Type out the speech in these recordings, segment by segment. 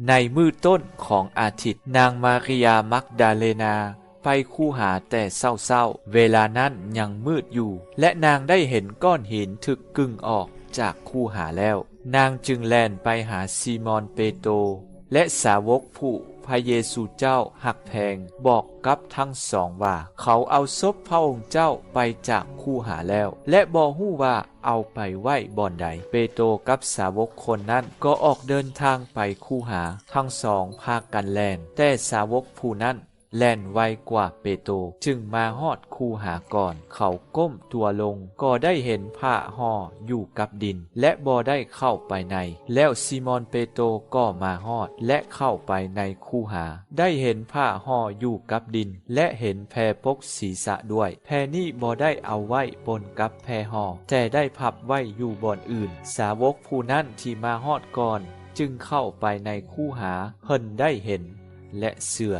ໃນມື້ຕົ້ນຂອງອາທິດ, ນາງມາລິຍາມັກດາເລນາໄປຄູຫາແຕ່ເຊົ້າໆ, ເວລານັ້ນຍັງມືດຢູ່, ແລະ ນາງໄດ້ເຫັນກ້ອນຫີນຖືກກຶ້ງອອກຈາກຄູຫາແລ້ວ. ນາງຈຶ່ງແລ່ນໄປຫາຊີມອນເປໂຕ ແລະ ສາວົກຜູ້ພະເຢຊູເຈົ້າຮັກແພງ, ບອກກັບທັງສອງວ່າ, ເຂົາເອົາສົບພະອົງເຈົ້າໄປຈາກຄູຫາແລ້ວ ແລະ ບໍ່ຮູ້ວ່າ ເອົາໄປໄວ້ບ່ອນໃດ. ເປໂຕກັບສາວົກຄົນນັ້ນກໍອອກເດີນທາງໄປຄູຫາ, ທັງສອງພາກັນແລ່ນ, ແຕ່ສາວົກຜູ້ນັ້ນແລ່ນໄວກວ່າເປໂຕ, ຈຶ່ງມາຮອດຄູຫາກ່ອນ. ເຂົາກົ້ມຕົວລົງ, ກໍໄດ້ເຫັນຜ້າຫໍ່ຢູ່ກັບດິນ ແລະ ບໍ່ໄດ້ເຂົ້າໄປໃນ. ແລ້ວຊີມອນເປໂຕກໍມາຮອດ ແລະ ເຂົ້າໄປໃນຄູຫາ, ໄດ້ເຫັນຜ້າຫໍ່ຢູ່ກັບດິນ ແລະ ເຫັນແພປົກ ສີສະດ້ວຍ. ແພນີ້ບໍ່ໄດ້ເອົາໄວ້ປົນກັບແພຫໍ່, ແຕ່ໄດ້ພັບໄວ້ຢູ່ບ່ອນອື່ນ. ສາວົກຜູ້ນັ້ນທີ່ມາຮອດກ່ອນຈຶ່ງເຂົ້າໄປໃນຄູຫາ, ເພິ່ນໄດ້ເຫັນ ແລະ ເຊື່ອ.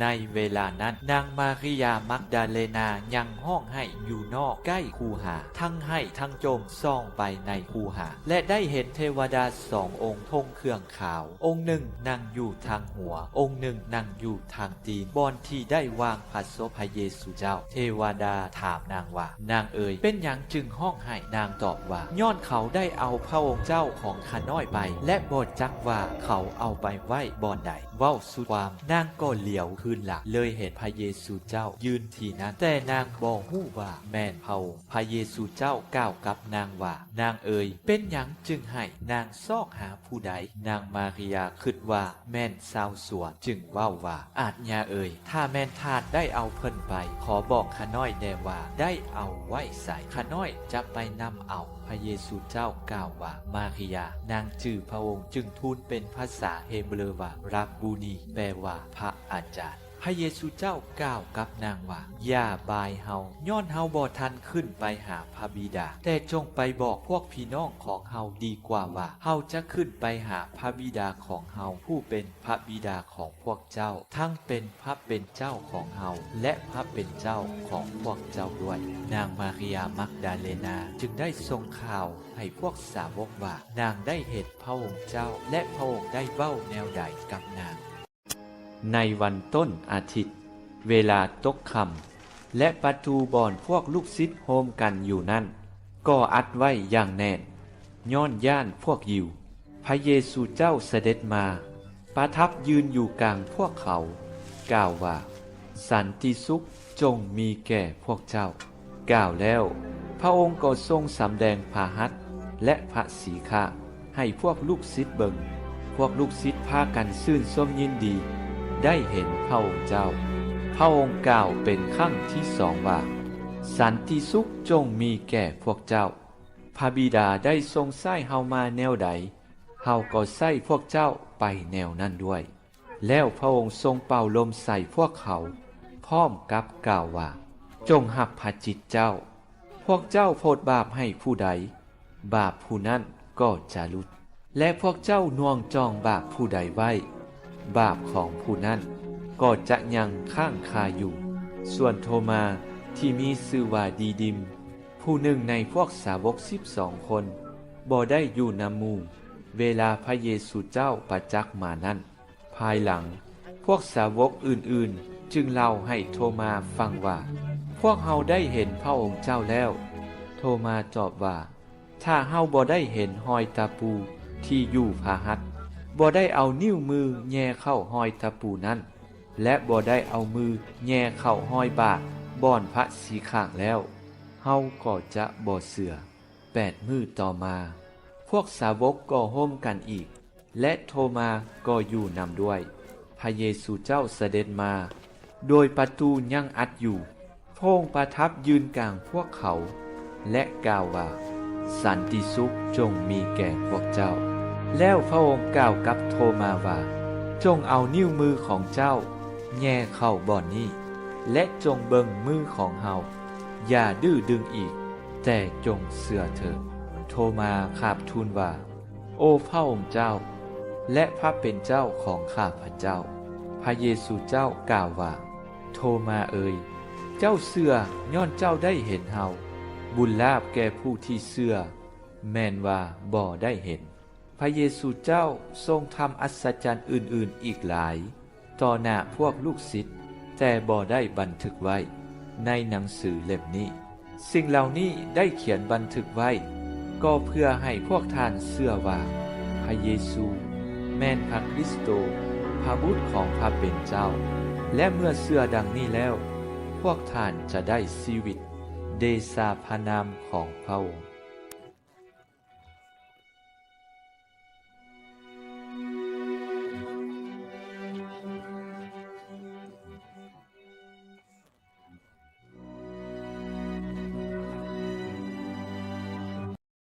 ໃນເວລານັ້ນ, ນາງມາລິຍາມັກດາເລນາຍັງຮ້ອງໄຫ້ຢູ່ນອກໃກ້ຄູຫາ, ທັງໄຫ້ທັງຈົ່ມສ່ອງໄປໃນຄູຫາ, ແລະ ໄດ້ເຫັນເທວະດາສອງອົງ ນຸ່ງເຄື່ອງຂາວ, ອົງໜຶ່ງນັ່ງຢູ່ທາງຫົວ, ອົງໜຶ່ງນັ່ງຢູ່ທາງຕີນ, ບ່ອນທີ່ໄດ້ວາງພະສົບພະເຢຊູເຈົ້າ. ເທວະດາຖາມນາງວ່າ, ນາງເອີຍ, ເປັນຫຍັງຈຶ່ງຮ້ອງໄຫ້? ນາງຕອບວ່າ, ຍ້ອນເຂົາໄດ້ເອົາພະອົງເຈົ້າຂອງຂ້ານ້ອຍໄປ, ແລະ ບໍ່ຈັກວ່າເຂົາເອົາໄປໄວ້ບ່ອນໃດ. ເວົ້າສຸດຄວາມ, ນາງກໍຫຼຽວຄືນຫຼັງ, ເລີຍເຫັນພະເຢຊູເຈົ້າຢືນທີ່ນັ້ນ, ແຕ່ນາງບໍ່ຮູ້ວ່າແມ່ນພະອົງ. ພະເຢຊູເຈົ້າກ່າວກັບນາງວ່າ, ນາງເອີຍ, ເປັນຫຍັງຈຶ່ງໄຫ້? ນາງຊອກຫາຜູ້ໃດ? ນາງມາລິຍາຄິດວ່າແມ່ນຊາວສວນ, ຈຶ່ງເວົ້າວ່າ, ອາດຍາເອີຍ, ຖ້າແມ່ນທ່ານໄດ້ເອົາເພິ່ນໄປ, ຂໍບອກຂ້ານ້ອຍແດ່ວ່າໄດ້ເອົາໄວ້ໃສ, ຂ້ານ້ອຍຈະໄປນຳເອົາ. ພະເຢຊູເຈົ້າກ່າວວ່າ, ມາລິຍາ. ນາງຈື່ພະອົງ, ຈຶ່ງທູນເປັນພາສາເຮເບຣວ່າ, ຣາບູນີ, ແປວ່າ ພະອາຈານ. ພະເຢຊູເຈົ້າກ່າວກັບນາງວ່າ, ຢ່າບາຍເຮົາ, ຍ້ອນເຮົາບໍ່ທັນຂຶ້ນໄປຫາພະບິດາ, ແຕ່ຈົ່ງໄປບອກພວກພີ່ນ້ອງຂອງເຮົາດີກວ່າວ່າ, ເຮົາຈະຂຶ້ນໄປຫາພະບິດາຂອງເຮົາ, ຜູ້ເປັນພະບິດາຂອງພວກເຈົ້າ, ທັງເປັນພະເປັນເຈົ້າຂອງເຮົາ ແລະ ພະເປັນເຈົ້າຂອງພວກເຈົ້າດ້ວຍ. ນາງມາລິຍາມັກດາເລນາຈຶ່ງໄດ້ສົ່ງຂ່າວໃຫ້ພວກສາວົກວ່າ, ນາງໄດ້ເຫັນພະອົງເຈົ້າ ແລະ ພະອົງໄດ້ເວົ້າແນວໃດກັບນາງ. ໃນວັນຕົ້ນອາທິດ, ເວລາຕົກຄ່ຳ, ແລະ ປະຕູບ່ອນພວກລູກສິດໂຮມກັນຢູ່ນັ້ນ ກໍອັດໄວ້ຢ່າງແໜ້ນ, ຍ້ອນຢ້ານພວກຢິວ. ພະເຢຊູເຈົ້າສະເດັດມາ, ປະທັບຢືນຢູ່ກາງພວກເຂົາ, ກ່າວວ່າ, ສັນຕິສຸກຈົ່ງມີແກ່ພວກເຈົ້າ. ກ່າວແລ້ວ, ພະອົງກໍຊົງສຳແດງພະຫັດ ແລະ ພະສີຂ້າງໃຫ້ພວກລູກສິດເບິ່ງ. ພວກລູກສິດພາກັນຊື່ນຊົມຍິນດີໄດ້ເຫັນພະອົງເຈົ້າ. ພະອົງກ່າວເປັນຄັ້ງທີສອງວ່າ, ສັນຕິສຸກຈົ່ງມີແກ່ພວກເຈົ້າ. ພະບິດາໄດ້ຊົງໃຊ້ເຮົາມາແນວໃດ, ເຮົາກໍໃຊ້ພວກເຈົ້າໄປແນວນັ້ນດ້ວຍ. ແລ້ວພະອົງຊົງເປົ່າລົມໃສ່ພວກເຂົາ, ພ້ອມກັບກ່າວວ່າ, ຈົ່ງຮັບພະຈິດເຈົ້າ. ພວກເຈົ້າໂພດບາບໃຫ້ຜູ້ໃດ, ບາບຜູ້ນັ້ນກໍຈະຫຼຸດ, ແລະ ພວກເຈົ້າໜ່ວງຈອງບາບຜູ້ໃດໄວ້, ບາບຂອງຜູ້ນັ້ນກໍຈະຍັງຄ້າງຄາຢູ່. ສ່ວນໂທມາ, ທີ່ມີຊື່ວ່າດີດິມ, ຜູ້ໜຶ່ງໃນພວກສາວົກສິບສອງຄົນ, ບໍ່ໄດ້ຢູ່ນຳໝູ່ ເວລາພະເຢຊູເຈົ້າປະຈັກມານັ້ນ. ພາຍຫຼັງ, ພວກສາວົກອື່ນໆຈຶ່ງເລົ່າໃຫ້ໂທມາຟັງວ່າ, ພວກເຮົາໄດ້ເຫັນພະອົງເຈົ້າແລ້ວ. ໂທມາຕອບວ່າ, ຖ້າເຮົາບໍ່ໄດ້ເຫັນຮອຍຕະປູທີ່ຢູ່ພະຫັດ, ບໍ່ໄດ້ເອົານິ້ວມືແຍ່ເຂົ້າຮອຍຕະປູນັ້ນ, ແລະ ບໍ່ໄດ້ເອົາມືແຍ່ເຂົ້າຮອຍບາດບ່ອນພະສີຂ້າງແລ້ວ, ເຮົາກໍຈະບໍ່ເຊື່ອ. ແປດມື້ຕໍ່ມາ, ພວກສາວົກກໍໂຮມກັນອີກ, ແລະ ໂທມາກໍຢູ່ນຳດ້ວຍ. ພະເຢຊູເຈົ້າສະເດັດມາ, ໂດຍປະຕູຍັງອັດຢູ່. ພະອົງປະທັບຢືນກາງພວກເຂົາ ແລະ ກ່າວວ່າ, ສັນຕິສຸກຈົ່ງມີແກ່ພວກເຈົ້າ. ແລ້ວພະອົງກ່າວກັບໂທມາວ່າ, ຈົ່ງເອົານິ້ວມືຂອງເຈົ້າແຍ່ເຂົ້າບ່ອນນີ້ ແລະ ຈົ່ງເບິ່ງມືຂອງເຮົາ. ຢ່າດື້ດຶງອີກ, ແຕ່ຈົ່ງເຊື່ອເຖີດ. ໂທມາຂາບທູນວ່າ, ໂອພະອົງເຈົ້າ ແລະ ພະເປັນເຈົ້າຂອງຂ້າພະເຈົ້າ. ພະເຢຊູເຈົ້າກ່າວວ່າ, ໂທມາເອີຍ, ເຈົ້າເຊື່ອຍ້ອນເຈົ້າໄດ້ເຫັນເຮົາ. ບຸນລາບແກ່ຜູ້ທີ່ເຊື່ອ ແມ່ນວ່າບໍ່ໄດ້ເຫັນ. ພະເຢຊູເຈົ້າຊົງທຳອັດສະຈັນອື່ນໆອີກຫຼາຍຕໍ່ໜ້າພວກລູກສິດ, ແຕ່ບໍ່ໄດ້ບັນທຶກໄວ້ໃນໜັງສືເຫຼັ້ມນີ້. ສິ່ງເຫຼົ່ານີ້ໄດ້ຂຽນບັນທຶກໄວ້ ກໍເພື່ອໃຫ້ພວກທ່ານເຊື່ອວ່າ ພະເຢຊູແມ່ນພະຄຣິສໂຕ, ພະບຸດຂອງພະເປັນເຈົ້າ. ແລະ ເມື່ອເຊື່ອດັ່ງນີ້ແລ້ວ, ພວກທ່ານຈະໄດ້ຊີວິດເດຊາພະນາມຂອງພະອົງ.